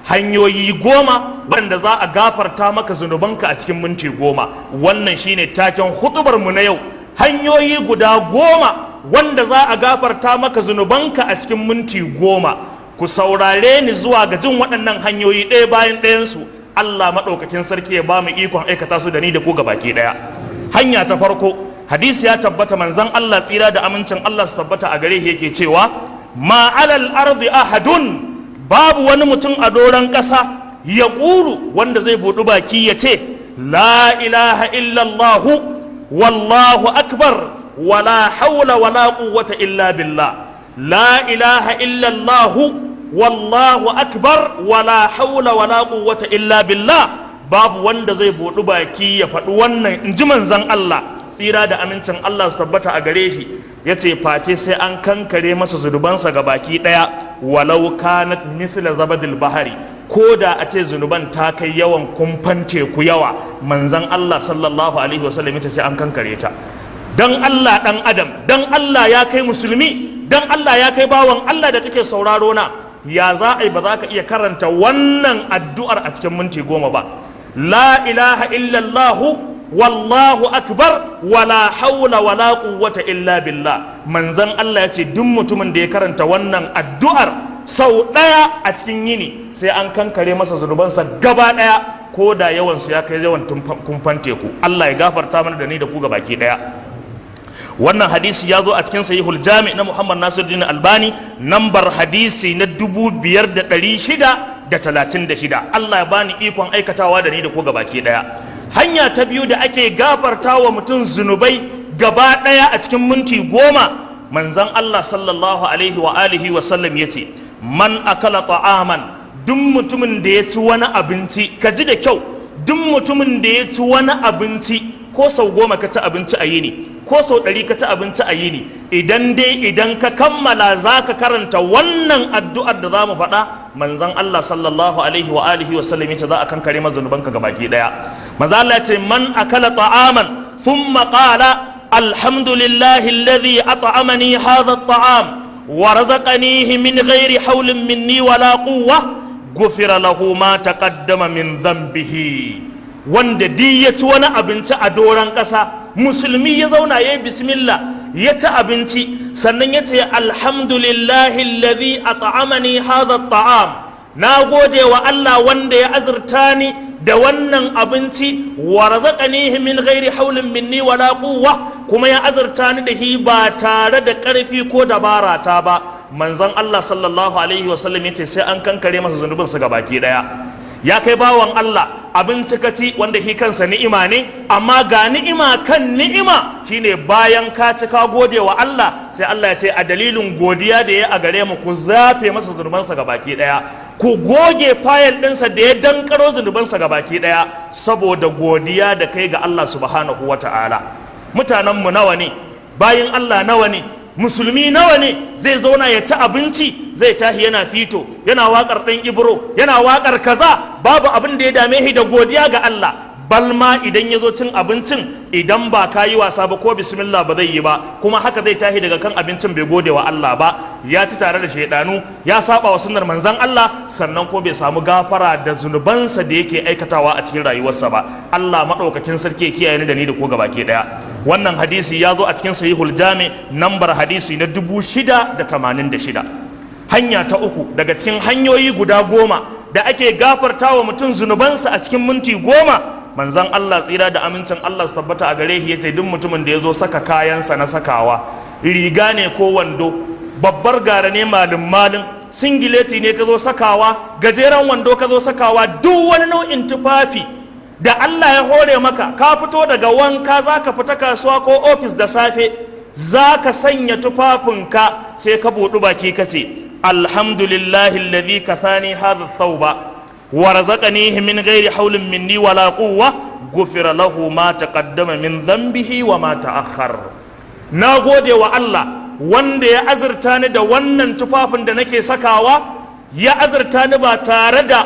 Hanyoyi 10 wanda za a gafarta maka zunubanka a cikin minti 10. Wannan shine taken hutubar mu na yau: hanyoyi guda 10 wanda za a gafarta maka zunubanka a cikin minti 10. Ku saurare ni zuwa ga jin waɗannan hanyoyi ɗaya bayan ɗayansu. Allah maɗaukakin sarki ya ba mu ikon aikata su da ni da ku baki ɗaya. Hanya ta farko, hadisi ya tabbata, manzon Allah, tsira da amincin Allah su tabbata a gare shi, yake cewa: "ما على الأرض أحد", babu wani mutum a doron ƙasa, يقول, wanda zai buɗi baki ya ce: "لا إله إلا الله والله أكبر ولا حول ولا قوة إلا بالله. لا إله إلا الله والله أكبر ولا حول ولا قوة إلا بالله." Babu wanda zai buɗi baki ya faɗi wannan, in ji manzon Allah, tsira da amincin Allah su tabbata a gare shi, ya ce face sai an kankare masa zunubansa ga baki ɗaya, ولو كانت مثل زبد البحر, ko da a ce zunuban ta kai yawan kumfan teku yawa. Manzon Allah sallallahu alaihi wasallam ya ce sai an kankare ta. Dan Allah dan adam, dan Allah ya kai musulmi, dan Allah ya kai bawan Allah da kake sauraro na, ya za a yi ba za ka iya karanta wannan addu'ar a cikin minti 10 ba? لا إله إلا الله والله أكبر ولا حول ولا قوة إلا بالله. Manzon Allah ya ce duk mutumin da ya karanta wannan addu'ar sau ɗaya a cikin yini, sai an kankare masa zunubansa gaba ɗaya, ko da yawansu ya kai yawan kumfan teku. Allah ya gafarta mana da ni da ku baki ɗaya. Wannan hadisi ya zo a cikin Sahihul Jami na Muhammad Nasiruddin Albani, nambar hadisi na 5636. Allah ya bani ikon aikatawa da ni da ku gabaki ɗaya. Hanya ta biyu da ake gafarta wa mutum zunubai gaba ɗaya a cikin minti 10, manzon Allah sallallahu alaihi wa alihi wa sallam ya ce: "من أكل طعاما", duk mutumin da ya ci wani abinci, ka ji da kyau, duk mutumin da ya ci wani abinci, ko sau 10 ka ci abinci a yini, ko sau 100 ka ci abinci a yini, idan dai idan ka kammala za ka karanta wannan addu'ar da za mu faɗa, manzon Allah sallallahu alaihi wa alihi wa sallam yace za a kankare maka zunubanka gabaki daya. Manzon Allah ya ce: "من أكل طعاما ثم قال: الحمد لله الذي أطعمني هذا الطعام ورزقنيه من غير حول مني ولا قوة، غفر له ما تقدم من ذنبه." Wanda duk ya ci wani abinci a doron ƙasa, musulmi ya zauna ya yi bismillah ya ci abinci, sannan ya ce: "الحمد لله الذي أطعمني هذا الطعام", na gode wa Allah wanda ya azurta ni da wannan abinci, ورزقنيه من غير حول مني ولا قوة, kuma ya azurta ni da hi ba tare da ƙarfi ko dabara ta ba, manzon Allah sallallahu alaihi wasallam yace sai an kankare masa zunubinsa gabaki daya. Ya kai bawan Allah, abinci ka ci, wanda shi kansa ni'ima ne, amma ga ni'ima kan ni'ima, shine bayan ka ci ka gode wa Allah, sai Allah ya ce a dalilin godiya da ya a gare mu, ku zafe masa zunubansa gabaki daya, ku goge fayil ɗinsa da ya dankaro zunubansa gabaki daya, saboda godiya da kai ga Allah subhanahu wa ta'ala. Mutanenmu nawa ne, bayin Allah nawa ne, musulmi nawa ne zai zauna ya ci abinci, zai tashi yana fito, yana waƙar ɗan Ibro, yana waƙar kaza, babu abin da ya dame shi da godiya ga Allah? Balma idan ya zo cin abincin, idan ba ka yi wasa ba, ko bismillah ba zai yi ba. Kuma haka zai tashi daga kan abincin bai gode wa Allah ba, ya ci tare da shaidanu, ya saba wa sunnar manzon Allah, sannan ko bai samu gafara da zunubansa da yake aikatawa a cikin rayuwarsa ba. Allah maɗaukakin sarki ya kiyaye ni da ni da ku gabaki ɗaya. Wannan hadisi ya zo a cikin Sahihul Jami, nambar hadisi na 6086. Hanya ta uku daga cikin hanyoyi guda 10 da ake gafarta wa mutum zunubansa a cikin minti 10, manzon Allah, tsira da amincin Allah su tabbata a gare shi, yace duk mutumin da ya zo saka kayansa na sakawa, riga ne ko wando, babbar gara ne, malin malin, singileti ne ka zo sakawa, gajeren wando ka zo sakawa, duk wani nau'in tufafi da Allah ya hore maka, ka fito daga wanka za ka fita kasuwa ko ofis da safe, za ka sanya tufafinka, sai ka buɗi baki ka ce: "الحمد لله الذي كساني هذا الثوب ورزقنيه من غير حول مني ولا قوة، غفر له ما تقدم من ذنبه وما تأخر." Na gode wa Allah wanda ya azurta ni da wannan tufafin da nake sakawa, ya azurta ni ba tare da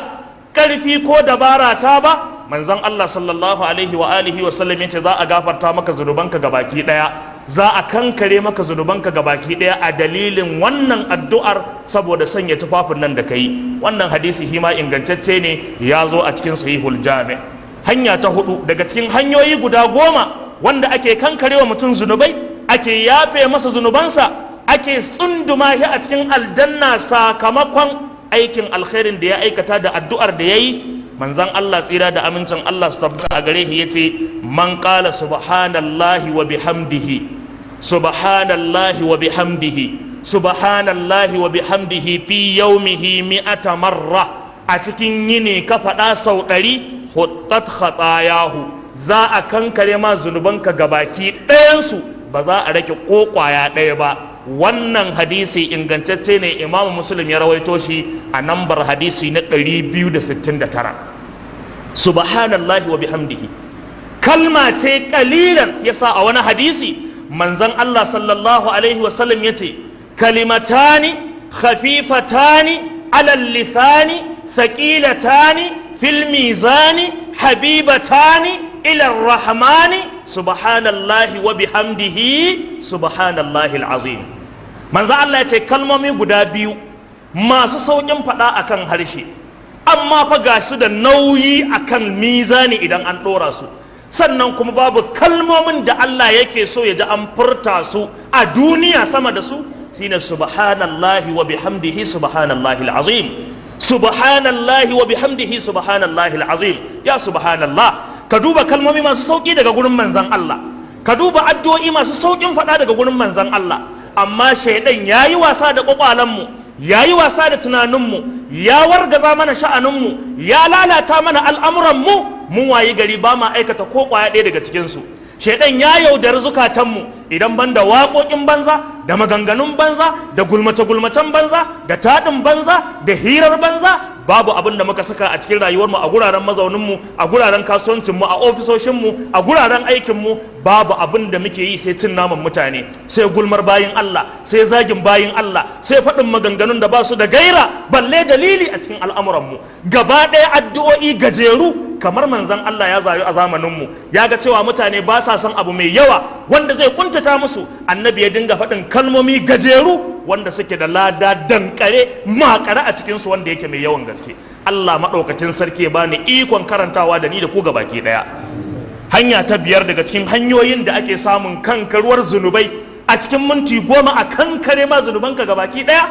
ƙarfi ko dabara ta ba. Manzon Allah sallallahu alaihi wa alihi wa sallam yace za a gafarta maka zunubanka gabaki daya. Za a kankare maka zunubanka gabaki ɗaya a dalilin wannan addu'ar, saboda sanya tufafin nan da ka yi. Wannan hadisi hima ingantacce ne, ya zo a cikin Sahihul Jami. Hanya ta hudu daga cikin hanyoyi guda 10 wanda ake kankarewa mutum zunubai, ake yafe masa zunubansa, ake tsunduma shi a cikin aljanna sakamakon aikin alkhairin da ya aikata da addu'ar da ya yi, manzan Allah, tsira da amincin Allah su tabbata a gare shi, yace: man qala subhanallahi wa bihamdihi, subhanallahi wa bihamdihi, subhanallahi wa bihamdihi fi yawmihi mi'ata marra, a cikin yini ka faɗa sau 100, huttat khatayahu, za a kankare ma zunubanka gabaki ɗayansu, ba za a rage ko ƙwaya ɗaya ba. Wannan hadisi ingantacce ne, Imamu Muslim ya rawaito shi a nambar hadisi na 269. Subhanallahi wa bihamdihi kalma ce kalilan. Yasa a wani hadisi manzon Allah sallallahu alaihi wasallam yace: kalimatani khafifatani alal lisani, thaqilatani fil mizani, habibatani ila rahmani, subhanallahi wa bihamdihi, subhanallahi alazim. Manzo Allah ya ce kalmomi guda biyu masu sauƙin faɗa akan harshe, amma fa ga su da nauyi akan mizani idan an ɗora su. Sannan kuma babu kalmomin da Allah yake so ya ji an furta su a duniya sama da su, shine subhanallahi wa bihamdihi, subhanallahi alazim, subhanallahi wa bihamdihi, subhanallahi alazim. Ya subhanallah, ka duba kalmomi masu sauki daga gurin manzon Allah, ka duba addu'o'i masu saukin faɗa daga gurin manzon Allah, amma shaidan yayi wasa da kwakwalenmu, yayi wasa da tunaninmu, ya wargaza mana sha'aninmu, ya lalata mana al'amuranmu. Mun wayi gari ba ma aikata ko kwaya ɗaya daga cikinsu. Shaidan ya yaudari zukatanmu. Idan banda waƙoƙin banza da maganganun banza da gulmace-gulmacen banza da taɗin banza da hirar banza, babu abin da muka saka a cikin rayuwarmu, a guraren mazauninmu, a guraren kasuwancinmu, a ofisoshinmu, a guraren aikinmu. Babu abin da muke yi sai cin naman mutane, sai gulmar bayin Allah, sai zagin bayin Allah, sai faɗin maganganun da ba su da gaira balle dalili a cikin al'amuranmu gaba ɗaya. Addu'o'i gajeru, kamar manzon Allah ya zayu a zamaninmu, ya ga cewa mutane ba sa son abu mai yawa wanda zai kuntata musu. Annabi ya dinga faɗin kalmomi gajeru wanda suke da lada dankare makare a cikinsu, wanda yake mai yawan gaske. Allah maɗaukacin sarki ya bani ikon karantawa da ni da ku baki ɗaya. Hanya ta biyar daga cikin hanyoyin da ake samun kankaruwar zunubai a cikin minti 10, a kankare ma zunubanka gabaki ɗaya,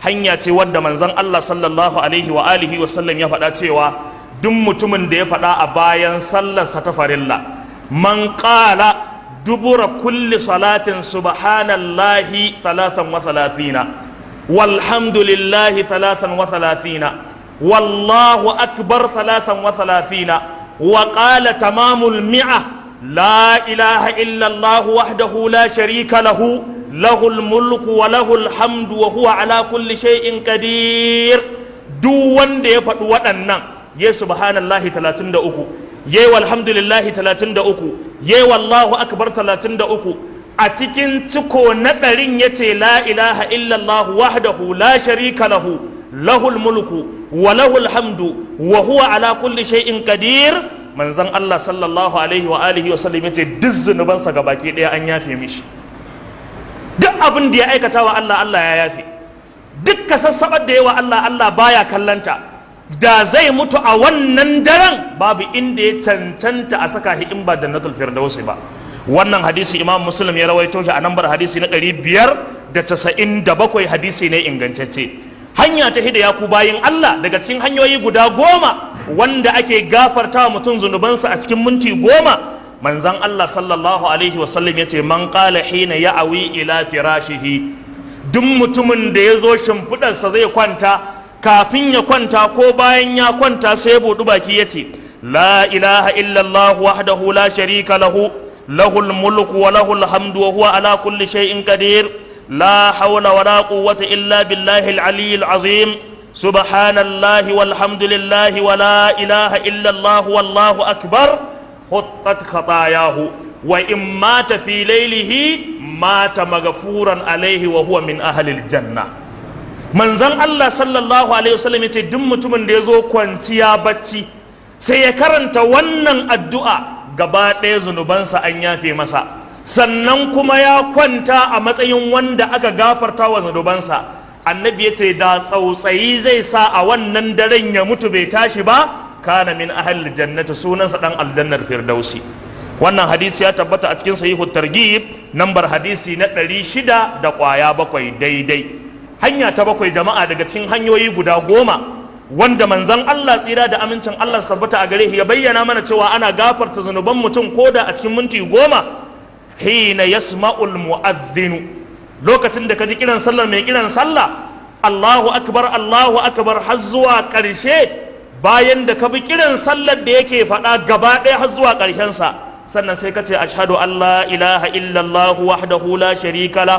hanya ce wadda manzon Allah sallallahu alaihi wa alihi wa sallam ya faɗa cewa duk mutumin da ya faɗa a bayan sallarsa ta farilla, man qala dubura kulli salatin subhanallahi 33, walhamdulillahi 33, wallahu akbar 33, wa qala tamamul mi'a, la ilaha illa Allah wahdahu la sharika lahu, lahul mulku wa lahul hamdu wa huwa ala kulli shay'in qadir. Duk wanda ya faɗi waɗannan, ya subhanallahi 33, yayi walhamdulillahi 33, yayi wallahu akbar 33, a cikin ciko na 100n ya ce la ilaha illallah wahdahu la sharika lahu, lahul mulku wa lahul hamdu wa huwa ala kulli shay'in qadir, manzon Allah sallallahu alaihi wa alihi wa sallam yace duk zunubansa gabaki daya an yafe mishi. Duk abin da ya aikata wa Allah, Allah ya yafe. Duk kasassabar da yawa Allah, Allah baya kallanta. Da zai mutu a wannan daren, babu inda ya cancanta a saka shi in ba Jannatul Firdausi ba. Wannan hadisi Imam Muslim ya rawaito shi a nambar hadisi na 597, hadisi ne ingantacce. Hanya ta hida, ya ku bayin Allah, daga cikin hanyoyi guda 10 wanda ake gafarta wa mutum zunubansa a cikin minti 10, manzon Allah sallallahu alaihi wasallam ya ce: man qala hina ya'awi ila firashihi, duk mutumin da ya zo shimfiɗarsa zai kwanta, kafin ya kwanta ko bayan ya kwanta, sai ya buɗi baki ya ce: la ilaha illallah wahdahu la sharika lahu, lahul mulku wa lahul hamdu wa huwa ala kulli shay'in qadir, la hawla wa la quwwata illa billahi al-aliyyil azim, subhanallahi walhamdulillahi wa la ilaha illallah wallahu akbar, huttat khatayahu, wa in mata fi laylihi mata maghfuran alaihi wa huwa min ahli aljanna. Manzon Allah sallallahu alaihi wasallam yace duk mutumin da ya zo kwanciya bacci sai ya karanta wannan addu'a, gaba ɗaya zunubansa an yafe masa. Sannan kuma ya kwanta a matsayin wanda aka gafarta wa zunubansa. Annabi ya ce da tsautsayi zai sa a wannan daren ya mutu bai tashi ba, kana min ahal jannati, sunansa dan aljannar firdausi. Wannan hadisi ya tabbata a cikin Sahihu Targhib, nambar hadisi na 607 daidai. Hanya ta bakwai, jama'a, daga cikin hanyoyi guda 10 wanda manzon Allah, tsira da amincin Allah su tabbata a gare shi, ya bayyana mana cewa ana gafarta zunuban mutum koda a cikin minti 10: hina yasma'ul mu'adhdhinu, lokacin da ka ji kiran sallar mai kiran sallah, "Allahu akbar, Allahu akbar," har zuwa ƙarshe. Bayan da ka bi kiran sallar da yake faɗa gaba ɗaya har zuwa ƙarshensa, sannan sai ka ce: "Ashhadu an la ilaha illallah wahdahu la sharika la,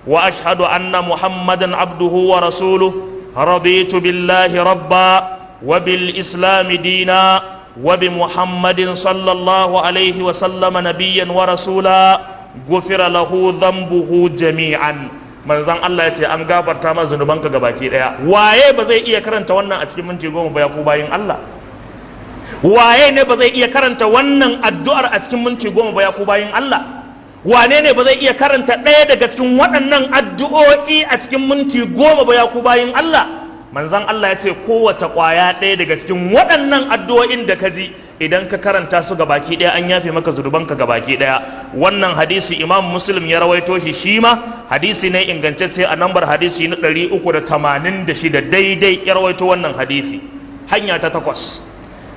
wa ashhadu anna Muhammadan abduhu wa rasuluhu, raditu billahi rabba, wa bil islami dina, wa bi Muhammadin sallallahu alaihi wa sallama nabiyyan wa rasula," gufira lahu dhanbuhu jami'an. Manzon Allah ya ce an gafarta ma zunubanka gabaki daya. Waye ba zai iya karanta wannan a cikin minti 10 ba, ya ku bayin Allah? Waye ne ba zai iya karanta wannan addu'ar a cikin minti 10 ba, ya ku bayin Allah? Wane ne ba zai iya karanta ɗaya daga cikin waɗannan addu'o'i a cikin minti 10 ba, ya ku bayin Allah? Manzon Allah ya ce kowace ƙwaya ɗaya daga cikin waɗannan addu'o'in da ka ji, idan ka karanta su gabaki ɗaya, an yafe maka zunubanka gabaki ɗaya. Wannan hadisi Imam Muslim ya rawaito shi, shi ma hadisi ne ingantacce, a nambar hadisi na 386 daidai ya rawaito wannan hadisi. Hanya ta takwas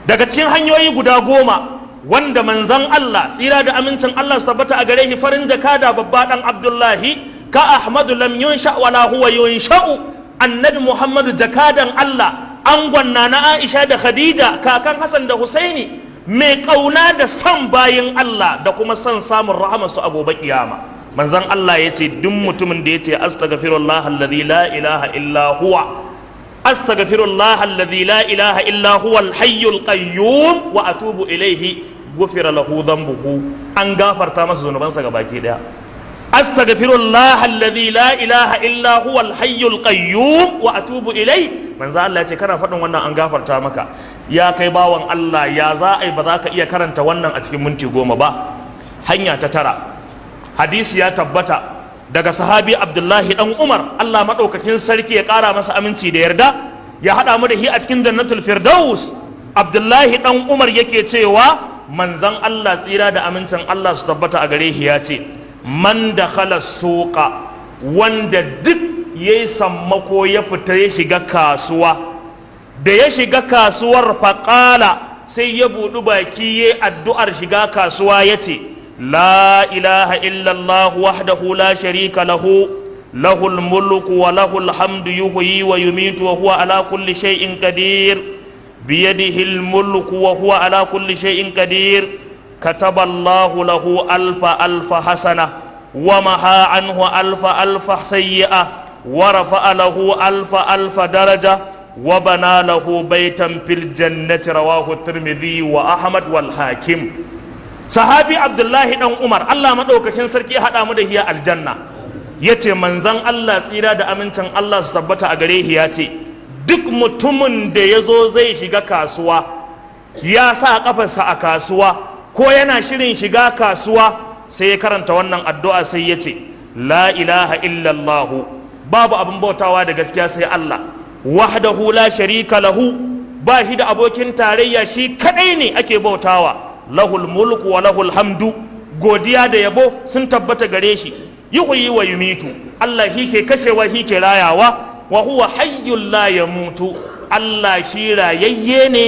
daga cikin hanyoyi guda 10 wanda manzon Allah, tsira da amincin Allah su tabbata a gare shi, farin jakada, babba, dan Abdullahi, ka Ahmadu lam yunsha wala huwa yunsha'u, Annabi Muhammadu, jakadan Allah, angon na Aisha da Khadija, kakan Hassan da Husaini, mai kauna da son bayin Allah da kuma son samun rahamarsu a gobe kiyama, manzon Allah ya ce duk mutumin da ya ce: "Astaghfirullah alladhi la ilaha illa huwa, astaghfirullah alladhi la ilaha illa huwa al-hayyul qayyum wa atubu ilayhi," ghufira lahu dhanbuhu, an gafarta masa zunubansa gabaki daya. "Astaghfirullah alladhi la ilaha illa huwa al-hayyul qayyum wa atubu ilayhi," manzo Allah ya ce kana faɗin wannan an gafarta maka. Ya kai bawan Allah, ya za a yi ba za ka iya karanta wannan a cikin minti 10 ba? Hanya ta tara, hadisi ya tabbata daga sahabi Abdullahi dan Umar, Allah maɗaukakin sarki ya ƙara masa aminci da yarda, ya haɗa mu da shi a cikin Jannatul Firdaus. Abdullahi dan Umar yake cewa manzon Allah, tsira da amincin Allah su tabbata a gare shi, ya ce: man dakhala suqa, wanda duk yayi sammako ya fita ya shiga kasuwa, da ya shiga kasuwar, faƙala, sai ya buɗi baki ya addu'ar shiga kasuwa, ya ce: "La ilaha illallah wahdahu la sharika lahu, lahul mulku wa lahul hamdu, yuhyi wa yumitu wa huwa ala kulli shay'in qadir, biyadihi mulku wa huwa ala kulli shay'in qadir," kataba Allahu lahu alfa alfa hasana, wa maha anhu alfa alfa sayyi'a, wa rafa'a lahu alfa alfa daraja, wa bana lahu baitan fil jannati. Rawahu Tirmidhi wa Ahmad wal Hakim. Sahabi Abdullahi dan Umar, Allah madaukakin sarki ya hada mu da hiya aljanna, yace manzon Allah, tsira da amincin Allah su tabbata a gare shi, ya ce duk mutumin da ya zo zai shiga kasuwa, ya sa kafarsa a kasuwa ko yana shirin shiga kasuwa, sai ya karanta wannan addu'a, sai ya ce: "La ilaha illallahu, babu abin bautawa da gaskiya sai Allah, wahdahu la sharika lahu, ba shi da abokin tarayya, shi kadai ne ake bautawa, lahul mulku wa lahul hamdu, godiya da yabo sun tabbata gare shi, yuhyi wa yumitu, Allah shi ke kashewa, shi ke rayawa, wa huwa hayyul la yamutu, Allah shi rayayye ne,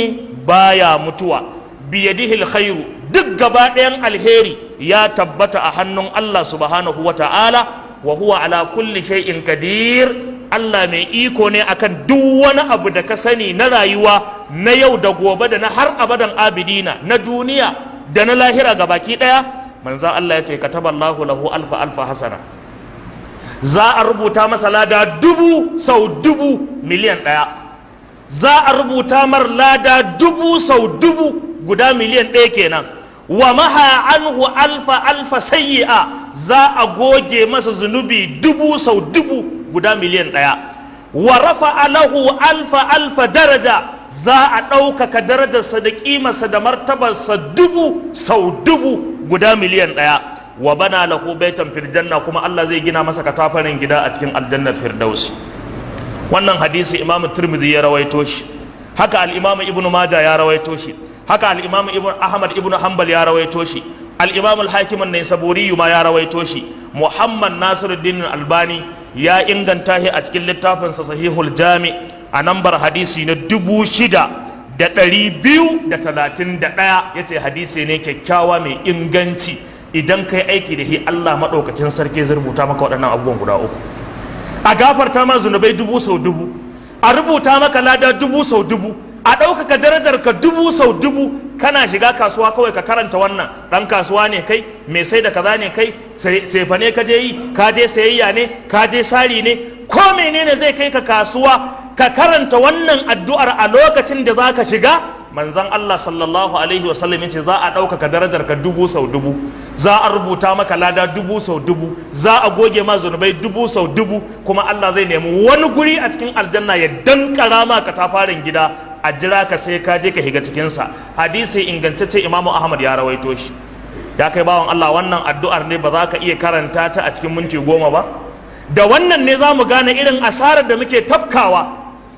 baya mutuwa, biyadihi alkhairu, duk gaba ɗayan alheri ya tabbata a hannun Allah subhanahu wa ta'ala, wa huwa ala kulli shay'in qadir, Allah mai iko ne akan duk wani abu da ka sani na rayuwa na yau da gobe da na har abadan abidina, na duniya da na lahira gabaki ɗaya." Manzo Allah ya ce kataballahu lahu alfa alfa hasana, za a rubuta masa lada dubu sau dubu, 1,000,000. Za a rubuta mar lada dubu sau dubu guda 1,000,000 kenan. Wa maha anhu alfa alfa sayyi'a, za a goge masa zunubi dubu sau dubu guda 1,000,000. Wa rafa lahu alfa alfa daraja, za a ɗaukaka darajarsa da ƙimarsa da martabarsa dubu sau dubu guda 1,000,000. Wa bana lahu baitan fil janna, kuma Allah zai gina masa katafaren gida a cikin aljannar firdausi. Wannan hadisi Imamu Tirmidhi ya rawaito shi, haka al-Imamu Ibnu Majah ya rawaito shi, haka al-Imamu Ibn Ahmad Ibnu Hanbal ya rawaito shi, al-Imamu al-Hakim an-Naisaburi ma ya rawaito shi. Muhammad Nasiruddin Albani ya inganta shi a cikin littafinsa Sahihul Jami a nambar hadisi na 6231, yace hadisi ne kyakkyawa mai inganci. Idan kai aiki da shi, Allah maɗaukakin sarki zai rubuta maka waɗannan abubuwan guda uku: a gafarta ma zunubai dubu sau dubu, a rubuta maka lada dubu sau dubu, a ɗaukaka darajar ka dubu sau dubu. Kana shiga kasuwa kawai ka karanta wannan. Ɗan kasuwa ne kai, mai sai da kaza ne kai, sefa ne ka je yi, ka je sayayya ne, ka je sari ne, ko menene zai kai ka kasuwa, ka karanta wannan addu'ar a lokacin da za ka shiga. Manzon Allah sallallahu alaihi wasallam yace za a ɗaukaka darajar ka dubu sau dubu, za a rubuta maka lada dubu sau dubu, za a goge ma zunubai dubu sau dubu, kuma Allah zai nemi wani guri a cikin aljanna ya dankara ma katafaren gida, a jira ka sai ka je ka shiga cikinsa. Hadisi ingantacce, Imamu Ahmad ya rawaito shi. Ya kai bawan Allah, wannan addu'ar ne ba za ka iya karanta ta a cikin minti 10 ba? Da wannan ne za mu gane irin asarar da muke tafkawa,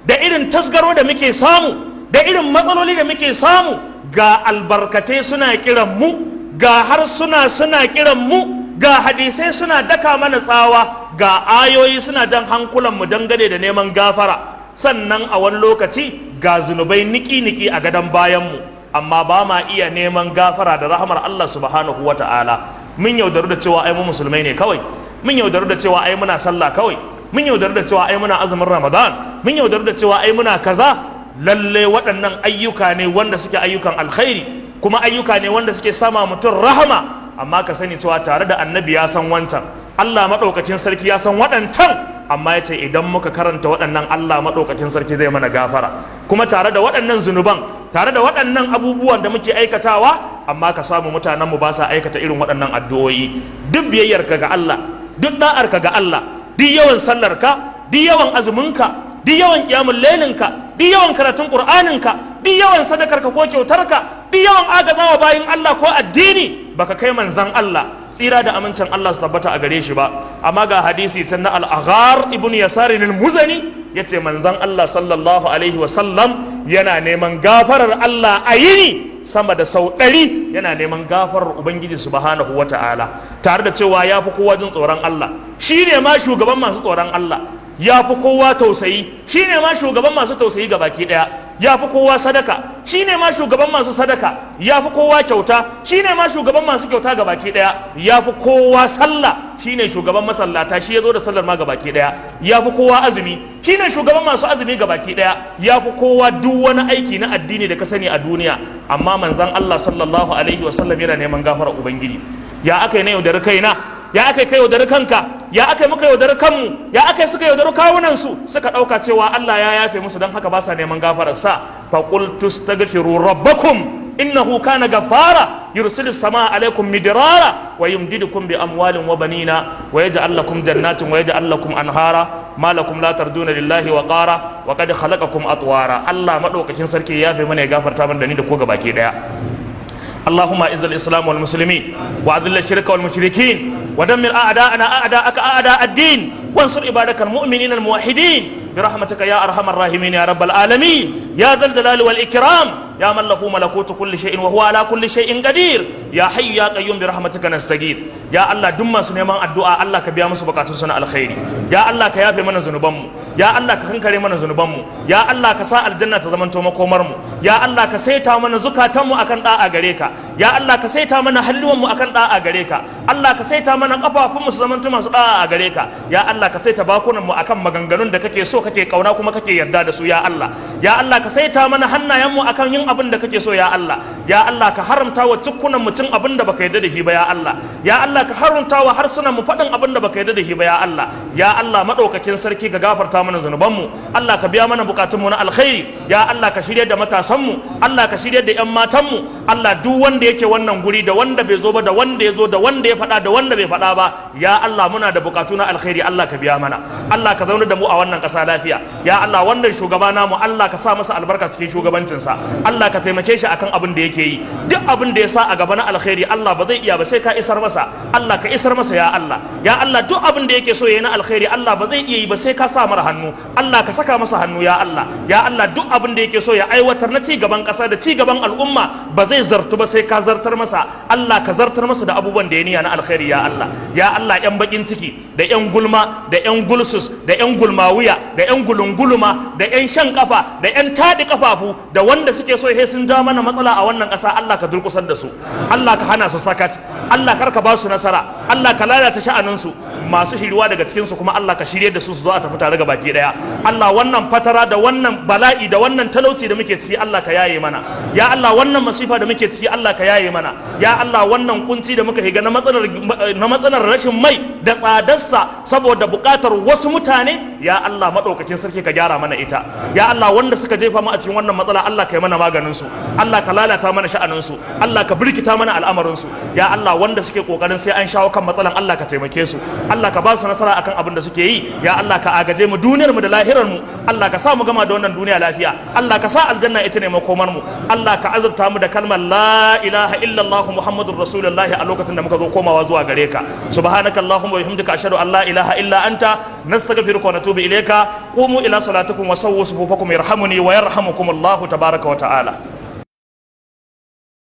da irin tasgaro da muke samu, da irin matsaloli da muke samu. Ga albarkatai suna kiran mu, ga harsuna suna kiran mu, ga hadisai suna daka mana tsawa, ga ayoyi suna jan hankulanmu dangane da neman gafara. Sannan a wani lokaci ga zunubai niki-niki a gadon bayanmu, amma ba ma iya neman gafara da rahamar Allah subhanahu wa ta'ala. Mun yaudaru da cewa ai mu musulmai ne kawai, mun yaudaru da cewa ai muna sallah kawai, mun yaudaru da cewa ai muna azumin Ramadan, mun yaudaru da cewa ai muna kaza. Lalle waɗannan ayyuka ne wanda suke ayyukan alkhairi, kuma ayyuka ne wanda suke sama mutum rahama. Amma ka sani cewa tare da Annabi ya san wancan, Allah maɗaukakin sarki ya san waɗancan, amma ya ce idan muka karanta waɗannan, Allah maɗaukakin sarki zai mana gafara. Kuma tare da waɗannan zunuban, tare da waɗannan abubuwan da muke aikatawa, amma ka samu mutanenmu ba sa aikata irin waɗannan addu'o'i. Duk biyayyarka ga Allah, duk da'arka ga Allah, duk yawan sallarka, duk yawan azuminka, duk yawan qiyamul lailinka, duk yawan karatun Qur'aninka, duk yawan sadakarka ko kyautarka, duk yawan agazawa bayin Allah ko addini, baka kai manzan Allah, tsira da amincin Allah su tabbata a gare shi ba. Amma ga hadisi can na Al-Aghar ibn Yasar al-Muzani, yace manzan Allah sallallahu alaihi wa sallam yana neman gafarar Allah a yini sama da sau 100, yana neman gafarar Ubangiji subhanahu wa ta'ala, tare da cewa ya fi kowa jin tsoron Allah, shi ne ma shugaban masu tsoron Allah, ya fi kowa tausayi, shi ne ma shugaban masu tausayi ga baki ɗaya, ya fi kowa sadaka, shi ne ma shugaban masu sadaka, ya fi kowa kyauta, shi ne ma shugaban masu kyauta ga baki ɗaya, ya fi kowa sallah, shi ne shugaban masallata, shi ya zo da sallar ma ga baki ɗaya, ya fi kowa azumi, shi ne shugaban masu azumi ga baki ɗaya, ya fi kowa duk wani aiki na addini da ka sani a duniya. Amma manzon Allah sallallahu alaihi wasallam yana neman gafarar Ubangiji. Ya aka yi na yaudari kaina? Ya aka kai yaudari kanka? Ya aka muka yaudari kanmu? Ya aka suka yaudari kawunansu, suka ɗauka cewa Allah ya yafe musu, don haka ba sa neman gafararsa? Fa qultu astaghfiru rabbakum innahu kana ghaffara, yursilu samaa alaikum midrara, wa yumdidukum bi amwalin wa banina, wa yaj'al lakum jannatin wa yaj'al lakum anhara, ma lakum la tarjuna lillahi wa qara, wa qad khalaqakum atwara. Allah madaukakin sarki ya yafe mana, ya gafarta mana da ni da ko gabaki daya. اللهم اعز الاسلام والمسلمين، واذل الشرك والمشركين، ودمر اعداءنا اعداءك اعداء الدين، وانصر عبادك المؤمنين الموحدين برحمتك يا ارحم الراحمين، يا رب العالمين، يا ذا الجلال والاكرام، يا من له ملكوت كل شيء وهو على كل شيء قدير، يا حي يا قيوم، برحمتك نستغيث. يا الله، duk masu neman addu'a, Allah ka biya musu bukatun su na alkhairi. Ya Allah, ka yafe mana zunubanmu. Ya Allah, ka kankare mana zunubanmu. Ya Allah, ka sa aljanna ta zamanto makomar mu. Ya Allah, ka saita mana zukatanmu akan da'a gare ka. Ya Allah, ka saita mana halluwanmu akan da'a gare ka. Allah, ka saita mana kafafunmu su zamanto masu da'a a gare ka. Ya Allah, ka saita bakunanmu akan maganganun da kake so, kake kauna, kuma kake yarda da su. Ya Allah, ya Allah, ka saita mana hannayenmu akan yin abin da kake so. Ya Allah, ya Allah, ka haramta wa cikkunan mu cin abin da baka yarda da shi ba. Ya Allah, ya Allah, ka haramta wa harsunan mu faɗin abin da baka yarda da shi ba. Ya Allah, ya Allah madaukakin sarki, ka gafarta mana zunubanmu. Allah, ka biya mana bukatunmu na alkhairi. Ya Allah, ka shirya da matasanmu. Allah, ka shirya da yan matanmu. Allah, duk wanda yake wannan guri, da wanda bai zo ba, da wanda ya zo, da wanda ya faɗa, da wanda bai faɗa ba, ya Allah, muna da bukatu na alkhairi, Allah ka biya mana. Allah, ka zauna da mu a wannan ƙasa lafiya. Ya Allah, wannan shugaba namu, Allah ka sa masa albarka cikin shugabancinsa. Allah Allah ka taimake shi akan abin da yake yi. Duk abin da ya sa a gaba na alkhairi, Allah, ba zai iya ba sai ka isar masa. Allah, ka isar masa, ya Allah. Ya Allah, duk abin da yake so yayi na alkhairi, Allah, ba zai iya yi ba sai ka sa mara hannu. Allah, ka saka masa hannu, ya Allah. Ya Allah, duk abin da yake so ya aiwatar na ci gaban ƙasa da ci gaban al'umma, ba zai zartu ba sai ka zartar masa. Allah, ka zartar masa da abubuwan da ya niyya na alkhairi, ya Allah. Ya Allah, yan bakin ciki da yan gulma da yan gulsus da yan gulmawiya da yan gulunguluma da yan shan kafa da yan taɗi kafafu da wanda suke so he sun ja mana matsala a wannan ƙasa, Allah, ka durƙusar da su. Allah, ka hana su sakat. Allah, kar ka ba su nasara. Allah, ka lalata sha'aninsu. Masu shiriwa daga cikinsu kuma, Allah, ka shirye da su, su zo a tafi tare ga baki daya. Allah, wannan fatara da wannan bala'i da wannan talauci da muke ciki, Allah, ka yaye mana. Ya Allah, wannan masifa da muke ciki, Allah, ka yaye mana. Ya Allah, wannan kunci da muka shiga na matsalar rashin mai da tsadarsa saboda buƙatar wasu mutane, ya Allah madaukakin sarki, ka gyara mana ita. Ya Allah, wanda suka jefa mu a cikin wannan matsala, Allah, ka yi mana maganin su. Allah, ka lalata mana sha'anin su. Allah, ka birkita mana al'amarin su. Ya Allah, wanda suke kokarin sai an shawo kan matsalan, Allah, ka taimake su. Allah, ka ba su nasara akan abin da suke yi. Ya Allah, ka agaje mu duniyar mu da lahirar mu. Allah, ka sa mu gama da wannan duniya lafiya. Allah, ka sa aljanna ita ne makomar mu. Allah, ka azurta mu da kalmar la ilaha illallah Muhammadur rasulullah a lokacin da muka zo komawa zuwa gare ka. Subhanaka allahumma wa bihamdika, ashhadu an la ilaha illa anta, nastaghfiruka wa natubu ilayka. Qumu ila salatikum wa sawwu sufufakum. Yarhamuni wa yarhamukum Allah tabaraka wa ta'ala.